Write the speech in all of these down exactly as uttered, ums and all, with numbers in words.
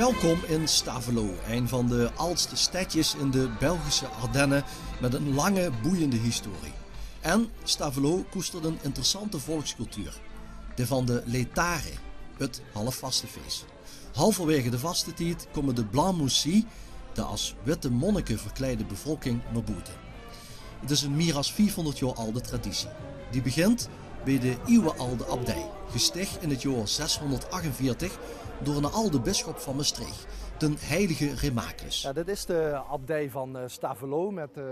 Welkom in Stavelot, ein van de aldste stedjes in de Belgische Ardenne mit ein lange, boeiende historie. En Stavelot koestert ein interessante volkscultuur, de van de Létare, het halfvastefees. Halverwaege de vastetied kómme de Blancs-Moussis, de as witte monnike verkleide bevolking, nao boete. Het is ein mier as viefhónderd jaor alde traditie. Die begint bie de ieuwealde abdij, gestich in het jaor zeshónderdachtenveertig door eine alde bisschop van Mestreech, den heilige Remaclus. Ja, dit is de abdij van, eh, Stavelot mit, eh,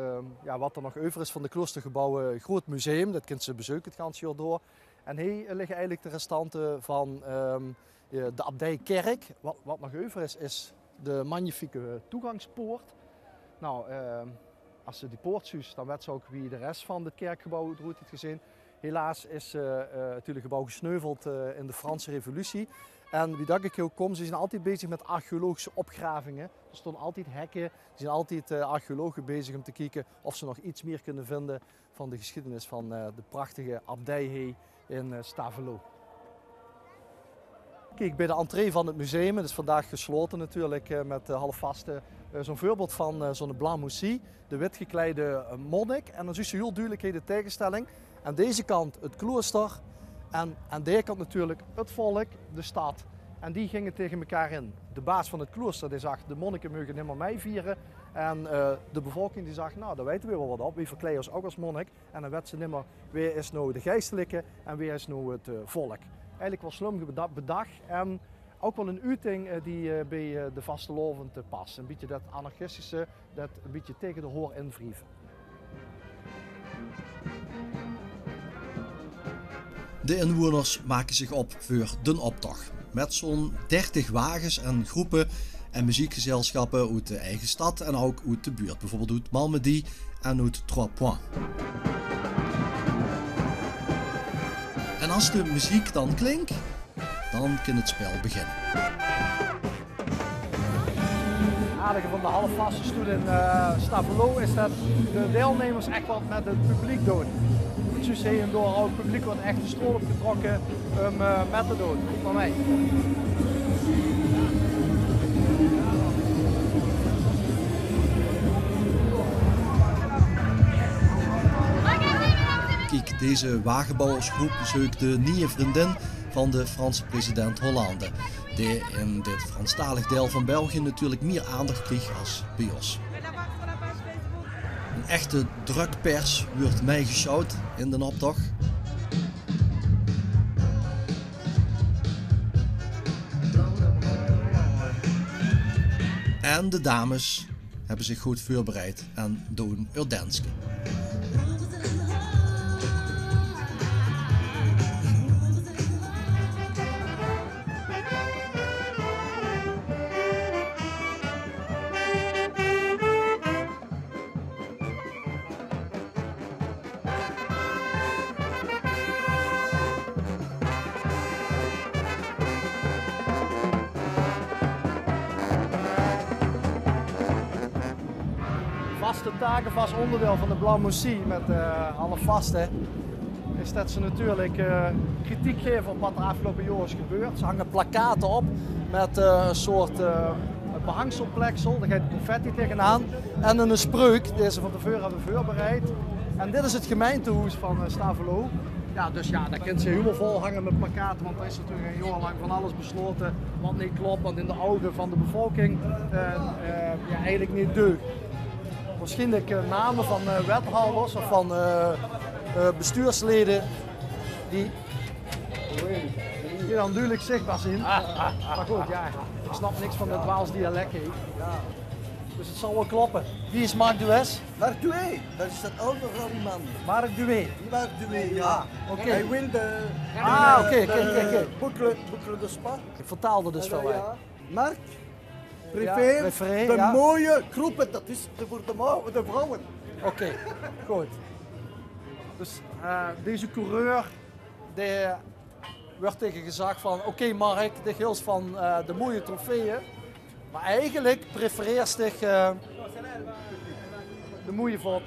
ja, wat er nog euver is van de kloostergebouwe, groot museum. Det kint ze bezeuke het ganse jaor door. En hie ligke eigelik de restante van, ehm, eh, de abdijkerk. Wat, wat nog euver is, is de magnifieke toegangspoort. Nou, ehm, as ze die poort zuus, dan wets ze ouk wie de res van het kerkgebouw d'roet heet gezeen. Helaas is, eh, eh, natuurlik het gebouw gesneuveld, eh, in de Franse Revolutie. En wie det ik hie kóm, ze zien altied bezig mit archeologische opgravinge. Er staon altied hekke, er zien altied, eh, archeologe bezig óm te kieke of ze nog iets mier kinne vinde van de geschiedenis van, eh, de prachtige abdij hie in, eh, Stavelot. Kiek, bie de entree van het museum, het is vandaag geslaote natuurlik, eh, mit, eh, halfvaste, eh, zoe'n veurbeeld van, eh, zoe'n Blancs-Moussis, de wit gekleide, eh, monnik. En dan zuus ze hiel dudelik hie de taegestelling. Aan deze kant het klooster en aan dae kant natuurlik het volk, de stad. En die ginge taege mekaar in. De baas van het klooster, dae zag: de monnike meuge nimmer mei viere. En, eh, de bevolking die zag: nou, dao weite we waal wat op. We verkleie os ouk as monnik. En dan wets ze nimmer, wae is now de geistelike en wae is now het, eh, volk. Eigelik waal slum beda-, bedach en ouk waal ein uting, eh, die, eh, bie, eh, de vastelaovend, eh, pas. Ein bietje det anarchistische, det ein bietje taege de hoor invrieve. De inwoners make zich op veur den optoch. Mit zoe'n dertig wages en groepe en meziekgezelsjappe oet de eige stad en ouk oet de buurt, beveurbeeld oet Malmedy en oet Trois-Points. En as de meziek dan klink, dan kin het spel beginne. Het aardige van de halfvaste stoet in, eh, Stavelot is det de deilnemers ech wat mit het publiek doon. Dus hie en dao ouk publiek wat ech de straot op getrokke óm, eh, mit te doon. Kiek mer mei. Kiek, deze wagebouwersgroep zeuk de nieje vriendin van de Franse president Hollande, dae in dit Franstalig deil van België natuurlik mier aandach krieg as bie os. Ein echte drukpers wuurt mitgesjouwd in den optoch. En de dames höbbe zich good veurbereid en doon eur denske. Vaste take, vas óngerdeil van de Blancs-Moussis mit, eh, halfvaste, is det ze natuurlik, eh, kritiek gaeve op wat er aafgeloupe jaor is gebeurd. Ze hange plakkate op mit, eh, ein soort, eh, behangselpleksel, dao geit confetti taegenaan. En ein spreuk die ze van te veure höbbe veurbereid. En dit is het gemeintehoes van, eh, Stavelot. Ja, dus ja, det kins ze hielemaol vol hange mit plakkate, want dao is natuurlik ein jaor lang van alles beslaote wat neet klop. Want in de ouge van de bevolking, eh, eh, ja, eigelik neet deug. Waarsjienlik, eh, name van, eh, wethaolders of van, eh, eh, bestuurslede die, die dan dudelik zichtbaar zien. Mer good, ja, ik snap niks van det Waals dialek, hè. Dus het zal waal kloppe. Wie is Marc Dues? Marc Duet, det is det oude rallyman. Marc Duet. Marc Duet, ja. Ah, oké. Hij wint de, ah, oké, oké, oké, oké. Boucle, Boucle de Spa. Ik vertaal det dus waal, hè. Ja. Marc Préféré, ja, Préféré, de, ja, mooie groepe, det is de, veur de, mo-, de vrouwe. Oké, good. Dus, eh, deze coureur, dae wuurt taege gezag van: oké, Marc, dich hils van, eh, de mooie trofeeë, mer eigelik prefereers dich, eh, de mooie vot.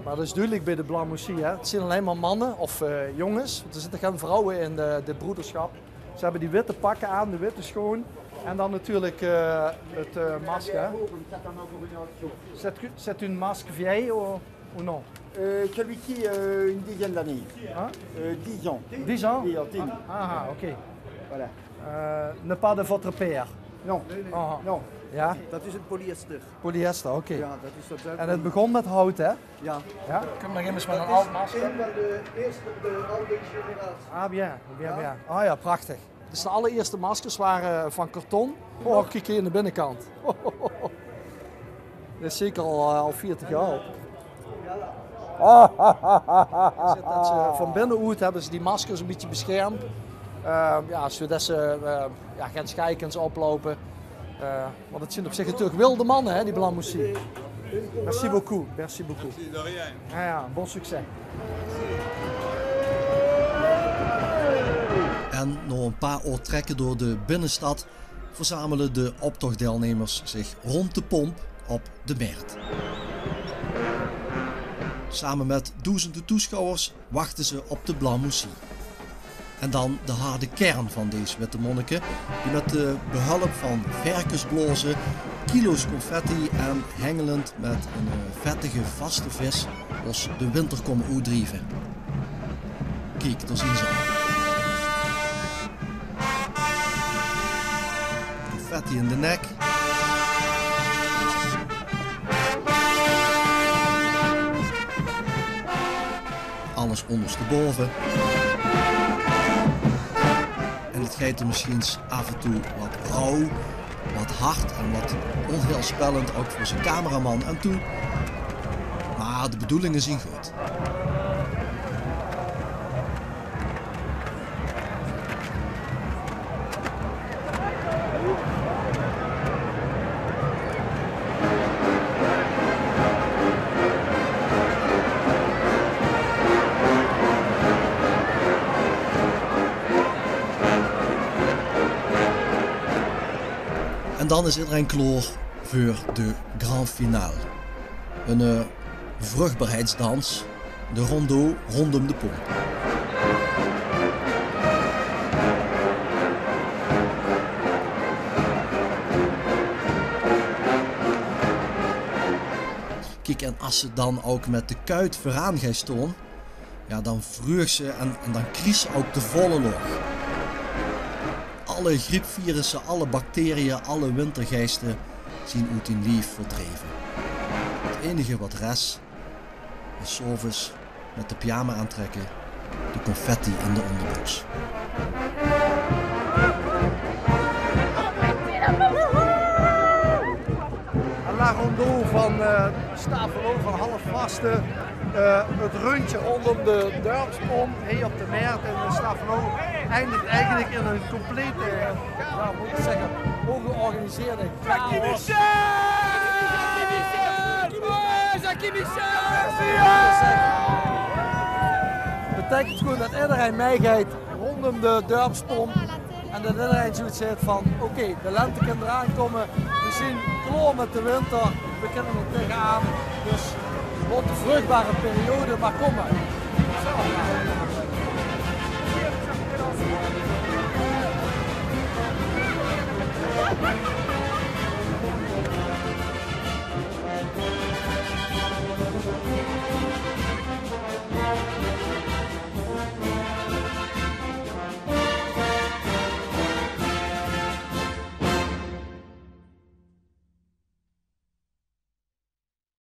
Mer det is dudelik bie de Blancs-Moussis, hè. Het zien allein mer manne of, eh, jónges. Er zitte gein vrouwe in de, de broederschap. Ze hebben die witte pakken aan, de witte schoen. En dan natuurlijk, eh, het, eh, masker, hè. C'est, c'est un masque vieil ou, ou non? Euh, celui-ci, euh, une dizaine d'années. Hein? Euh, dix ans. Dix ans? Dix ans. Ah, ah, ok. Voilà. Euh, n'est pas de votre père? Non. Ah, ah. Non. Ja? Dat is een polyester. Polyester, ok. Ja, dat is dat zelf. En het begon met hout, hè? Ja. Ja? Kun je nog eens met een oud masker? Dat is een van de eerste op de oude generatie. Ah, bien, bien, ja, bien. Ah ja, prachtig. Dus de allereerste maskers waren van karton. Oh, kijk hier aan de binnenkant. Dit is zeker al, eh, al veertig jaar oud. Zit dat ze van binne oet hebben ze die maskers een beetje beschermd. Eh, ja, zodat ze, eh, ja, geen schei kunnen oplopen. Eh, want het zijn op zich natuurlijk wilde mannen, hè, die Blanc Moussis. Merci beaucoup, merci beaucoup. Merci, de rien. Ja, ja, bon succès. En na een paar oor trekken door de binnenstad verzamelen de optochtdeelnemers zich rond de pomp op de Mert. Samen met duizenden toeschouwers wachten ze op de Blanc Moussis. En dan de harde kern van deze witte monniken, die met de behulp van verkensblazen, kilo's confetti en hengelend met een, eh, vettige vaste vis os de winter komen oetdrieven. Kiek, daar zien ze al. Confetti in de nek. Alles ondersteboven. En het geit er misschien af en toe wat rauw, wat hard en wat onheilspellend ook voor zijn cameraman aan toe. Maar de bedoelingen zien goed. En dan is iedereen klaar voor de grand finale. Een, eh, vruchtbaarheidsdans, de rondeau rondom de pomp. Kiek, en als ze dan ook met de kuit vooraan gaan staan, ja, dan vreug ze en, en dan kries ze ook de volle loch. Alle griepvirussen, alle bacteriën, alle wintergeesten zien oet dien lief verdreven. Het enige wat rest is 's aoves met de pyjama aantrekken, de confetti in de onderbroeks. La rondeau van, eh, Stavelot, van Halfvaste. Eh, het rondje rondom de dorpspomp hier op de Mert in Stavelot eindigt eigenlijk in een complete, eh, ja, hoe moet ik zeggen, ongeorganiseerde chaos. Betekent gewoon dat iedereen meegeit rondom de dorpspomp. En dat iedereen zoiets heeft van: oké, de lente kan eraan komen. We zien klaar met de winter. We kunnen er tegenaan. Dus wordt een vruchtbare periode, maar kom maar. Zo.